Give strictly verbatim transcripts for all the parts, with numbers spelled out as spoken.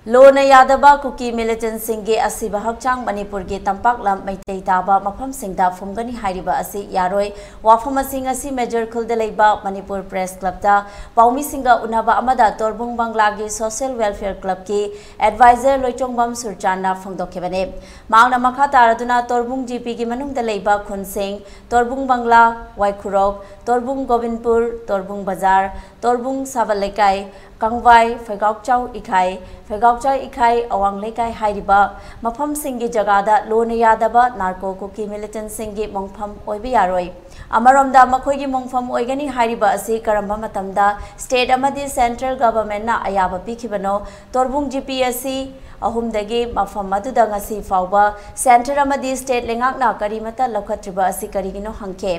ꯂꯣꯅ ꯌꯥꯗꯕ ꯀꯨꯀꯤ ꯃꯤꯂꯤꯇꯦꯟꯁꯤꯡꯒꯤ ꯑꯁꯤꯕ ꯍꯛꯆꯥꯡ ꯃꯅꯤꯄꯨꯔꯒꯤ ꯇꯝꯄꯥꯛ ꯂꯝ ꯃꯩꯇꯩ ꯇꯥꯕ ꯃꯐꯝꯁꯤꯡꯗ ꯐꯨꯝꯒꯅꯤ ꯍꯥꯏꯔꯤꯕ ꯑꯁꯤ ꯌꯥꯔꯣꯏ꯫ ꯋꯥꯐꯝ ꯑꯁꯤ ꯉꯁꯤ ꯃꯦꯖꯔ ꯈꯨꯜꯗ ꯂꯩꯕ ꯃꯅꯤꯄꯨꯔ ꯄ꯭ꯔꯦꯁ ꯀ꯭ꯂꯕꯇ ꯄꯥꯎꯃꯤꯁꯤꯡꯒ ꯎꯅꯕ ꯑꯃꯗ ꯇꯣꯔꯕꯨꯡ ꯕꯪꯒ꯭ꯂꯥꯒꯤ ꯁꯣꯁꯤꯌꯦꯜ ꯋꯦꯜꯐꯤꯌꯔ ꯀ꯭ꯂꯕꯀꯤ ꯑꯦꯗꯚꯥꯏꯖꯔ ꯂꯣꯏꯆꯣꯡꯕꯝ ꯁꯨꯔꯆꯥꯟꯅ ꯐꯣꯡꯗꯣꯛꯈꯤꯕꯅꯤ꯫ ꯃꯍꯥꯛꯅ ꯃꯈꯥ ꯇꯥꯔꯗꯨꯅ ꯇꯣꯔꯕꯨꯡ ꯖꯤꯄꯤꯒꯤ ꯃꯅꯨꯡꯗ ꯂꯩꯕ ꯈꯨꯟꯁꯤꯡ ꯇꯣꯔꯕꯨꯡ ꯕꯪꯒ꯭ꯂꯥ, ꯋꯥꯏꯈꯨꯔꯣꯛ, ꯇꯣꯔꯕꯨꯡ ꯒꯣꯕꯤꯟꯄꯨꯔ, ꯇꯣꯔꯕꯨꯡ ꯕꯖꯥꯔ, ꯇꯣꯔꯕꯨꯡ ꯁꯥꯕꯜ ꯂꯩꯀꯥꯏ, ꯀꯪꯕꯥꯏ, ꯐꯩꯒꯥꯎꯆꯥꯎ ꯏꯈꯥꯏ, ꯐꯩꯒꯥꯎꯆꯥꯎ ꯏꯈꯥꯏ, ꯑꯋꯥꯡ ꯂꯩꯀꯥꯏ ꯍꯥꯏꯔꯤꯕ ꯃꯐꯝꯁꯤꯡꯒꯤ ꯖꯒꯥꯗ ꯂꯣꯅ ꯌꯥꯗꯕ ꯅꯥꯔꯀꯣ ꯀꯨꯀꯤ ꯃꯤꯂꯤꯇꯦꯟꯁꯤꯡꯒꯤ ꯃꯣꯡꯐꯝ ꯑꯣꯏꯕ ꯌꯥꯔꯣꯏ꯫ ꯑꯃꯔꯣꯝꯗ ꯃꯈꯣꯏꯒꯤ ꯃꯣꯡꯐꯝ ꯑꯣꯏꯒꯅꯤ ꯍꯥꯏꯔꯤꯕ ꯑꯁꯤ ꯀꯔꯝꯕ ꯃꯇꯝꯗ ꯁ꯭ꯇꯦꯠ ꯑꯃꯗꯤ ꯁꯦꯟꯇ꯭ꯔꯦꯜ ꯒꯚꯔꯟꯃꯦꯟꯠꯅ ꯑꯌꯥꯕ ꯄꯤꯈꯤꯕꯅꯣ? ꯇꯣꯔꯕꯨꯡ ꯖꯤꯄꯤ ꯑꯁꯤ ꯑꯍꯨꯝꯗꯒꯤ ꯃꯐꯝ ꯑꯗꯨꯗ ꯉꯁꯤ ꯐꯥꯎꯕ ꯁꯦꯟꯇꯔ ꯑꯃꯗꯤ ꯁ꯭ꯇꯦꯠ ꯂꯩꯉꯥꯛꯅ ꯀꯔꯤꯃꯠꯇ ꯂꯧꯈꯠꯇ꯭ꯔꯤꯕ ꯑꯁꯤ ꯀꯔꯤꯒꯤꯅꯣ ꯍꯪꯈꯤ꯫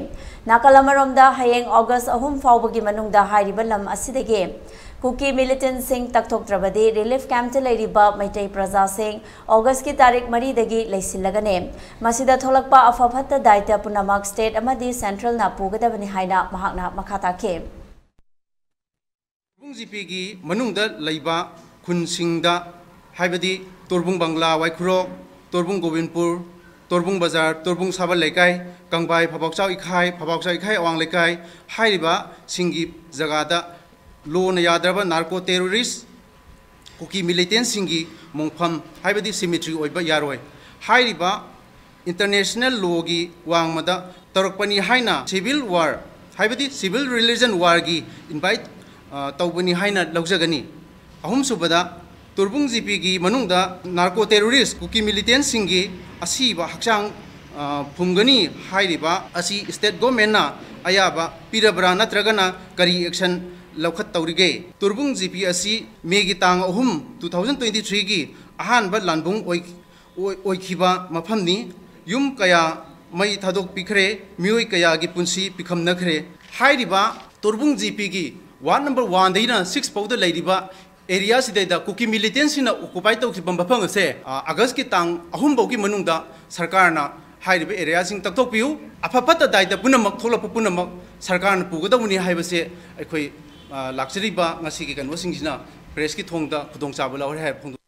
ꯅꯥꯀꯜ ꯑꯃꯔꯣꯝꯗ ꯍꯌꯦꯡ ꯑꯣꯒꯁ ꯑꯍꯨꯝ ꯐꯥꯎꯕꯒꯤ ꯃꯅꯨꯡꯗ ꯍꯥꯏꯔꯤꯕ ꯂꯝ ꯑꯁꯤꯗꯒꯤ ꯀꯨꯀꯤ ꯃꯤꯂꯤꯇꯦꯟꯁꯤꯡ ꯇꯛꯊꯣꯛꯇ꯭ꯔꯕꯗꯤ ꯔꯤꯂꯤꯐ ꯀꯦꯝꯞꯇ ꯂꯩꯔꯤꯕ ꯃꯩꯇꯩ ꯄ꯭ꯔꯖꯥꯁꯤꯡ ꯑꯣꯒꯁꯀꯤ ꯇꯥꯔꯤꯛ ꯃꯔꯤꯗꯒꯤ ꯂꯩꯁꯤꯜꯂꯒꯅꯤ꯫ ꯃꯁꯤꯗ ꯊꯣꯛꯂꯛꯄ ꯑꯐ ꯐꯠꯇ ꯗꯥꯏꯇ ꯄꯨꯝꯅꯃꯛ ꯁ꯭ꯇꯦꯠ ꯑꯃꯗꯤ ꯁꯦꯟꯇ꯭ꯔꯦꯜꯅ ꯄꯨꯒꯗꯕꯅꯤ ꯍꯥꯏꯅ ꯃꯍꯥꯛꯅ ꯃꯈꯥ ꯇꯥꯈꯤ꯫ ꯇꯣꯔꯕꯨꯡ ꯖꯤꯄꯤꯒꯤ ꯃꯅꯨꯡꯗ ꯂꯩꯕ ꯈꯨꯟꯁꯤꯡꯗ, ꯍꯥꯏꯕꯗꯤ ꯇꯣꯔꯕꯨꯡ ꯕꯪꯒ꯭ꯂꯥ, ꯋꯥꯏꯈꯨꯔꯣꯛ, ꯇꯣꯔꯕꯨꯡ ꯒꯣꯕꯤꯟꯄꯨꯔ, ꯇꯣꯔꯕꯨꯡ ꯕꯖꯥꯔ, ꯇꯣꯔꯕꯨꯡ ꯁꯥꯕꯜ ꯂꯩꯀꯥꯏ, ꯀꯪꯕꯥꯏ, ꯐꯕꯥꯛꯆꯥꯎ ꯏꯈꯥꯏ, ꯐꯕꯥꯛꯆꯥꯎ ꯏꯈꯥꯏ ꯑꯋꯥꯡ ꯂꯩꯀꯥꯏ ꯍꯥꯏꯔꯤꯕꯁꯤꯡꯒꯤ ꯖꯒꯥꯗ ꯂꯣꯅ ꯌꯥꯗ꯭ꯔꯕ ꯅꯥꯔꯀꯣ ꯇꯦꯔꯣꯔꯤꯁ ꯀꯨꯀꯤ ꯃꯤꯂꯤꯇꯦꯟꯁꯤꯡꯒꯤ ꯃꯣꯡꯐꯝ, ꯍꯥꯏꯕꯗꯤ ꯁꯤꯃꯤꯇ꯭ꯔꯤ ꯑꯣꯏꯕ ꯌꯥꯔꯣꯏ꯫ ꯍꯥꯏꯔꯤꯕ ꯏꯟꯇꯔꯅꯦꯁꯅꯦꯜ ꯂꯣꯒꯤ ꯋꯥꯡꯃꯗ ꯇꯧꯔꯛꯄꯅꯤ ꯍꯥꯏꯅ ꯁꯤꯚꯤꯜ ꯋꯥꯔ, ꯍꯥꯏꯕꯗꯤ ꯁꯤꯚꯤꯜ ꯔꯤꯂꯤꯖꯟ ꯋꯥꯔꯒꯤ ꯏꯟꯚꯥꯏꯠ, ꯑ, ꯇꯧꯕꯅꯤ ꯍꯥꯏꯅ ꯂꯧꯖꯒꯅꯤ꯫ ꯑꯍꯨꯝꯁꯨꯕꯗ, ꯇꯣꯔꯕꯨꯡ ꯖꯤꯄꯤꯒꯤ ꯃꯅꯨꯡꯗ ꯅꯥꯔꯀꯣ ꯇꯦꯔꯣꯔꯤꯁ ꯀꯨꯀꯤ ꯃꯤꯂꯤꯇꯦꯟꯁꯤꯡꯒꯤ ꯑꯁꯤꯕ ꯍꯛꯆꯥꯡ, ꯑ, ꯐꯨꯝꯒꯅꯤ ꯍꯥꯏꯔꯤꯕ ꯑꯁꯤ ꯁ꯭ꯇꯦꯠ ꯒꯣꯔꯃꯦꯟꯅ ꯑꯌꯥꯕ ꯄꯤꯔꯕ꯭ꯔꯥ ꯅꯠꯇ꯭ꯔꯒꯅ ꯀꯔꯤ ꯑꯦꯛꯁꯟ ꯂꯧꯈꯠꯇꯧꯔꯤꯒꯦ? ꯇꯣꯔꯕꯨꯡ ꯖꯤꯄꯤ ꯑꯁꯤ ꯃꯦꯒꯤ ꯇꯥꯡ ꯑꯍꯨꯝ, two thousand twenty threeꯒꯤ ꯑꯍꯥꯟꯕ ꯂꯥꯟꯕꯨꯡ ꯑꯣꯏ-, ꯑꯣꯏ-, ꯑꯣꯏꯈꯤꯕ ꯃꯐꯝꯅꯤ꯫ ꯌꯨꯝ ꯀꯌꯥ ꯃꯩ ꯊꯥꯗꯣꯛꯄꯤꯈ꯭ꯔꯦ, ꯃꯤꯑꯣꯏ ꯀꯌꯥꯒꯤ ꯄꯨꯟꯁꯤ ꯄꯤꯈꯝꯅꯈ꯭ꯔꯦ꯫ ꯍꯥꯏꯔꯤꯕ ꯇꯣꯔꯕꯨꯡ ꯖꯤꯄꯤꯒꯤ ꯋꯥꯔꯗ ꯅꯝꯕꯔ ꯋꯥꯟꯗꯒꯤꯅ ꯁꯤꯛꯁ ꯐꯥꯎꯗ ꯂꯩꯔꯤꯕ ꯑꯦꯔꯤꯌꯥꯁꯤꯗꯩꯗ ꯀꯨꯀꯤ ꯃꯤꯂꯤꯇꯦꯟꯁꯤꯡꯅ ꯑꯣꯀꯨꯄꯥꯏ ꯇꯧꯈꯤꯕ ꯃꯐꯝ ꯑꯁꯦ, ꯑ, ꯑꯥꯒꯁꯀꯤ ꯇꯥꯡ ꯑꯍꯨꯝ ꯐꯥꯎꯒꯤ ꯃꯅꯨꯡꯗ ꯁꯔꯀꯥꯔꯅ ꯍꯥꯏꯔꯤꯕ ꯑꯦꯔꯤꯌꯥꯁꯤꯡ ꯇꯛꯊꯣꯛꯄꯤꯌꯨ꯫ ꯑꯐ ꯐꯠꯇ ꯗꯥꯏꯇ ꯄꯨꯝꯅꯃꯛ ꯊꯣꯛꯂꯛꯄ ꯄꯨꯝꯅꯃꯛ ꯁꯔꯀꯥꯔꯅ ꯄꯨꯒꯗꯧꯕꯅꯤ ꯍꯥꯏꯕꯁꯦ ꯑꯩꯈꯣꯏ, ꯑ, ꯂꯥꯛꯆꯔꯤꯕ ꯉꯁꯤꯒꯤ ꯀꯩꯅꯣꯁꯤꯡꯁꯤꯅ ꯄ꯭ꯔꯦꯁꯀꯤ ꯊꯣꯡꯗ ꯈꯨꯗꯣꯡꯆꯥꯕ ꯂꯧꯔꯦ ꯍꯥꯏꯕ ꯐꯣꯡꯗꯣꯛ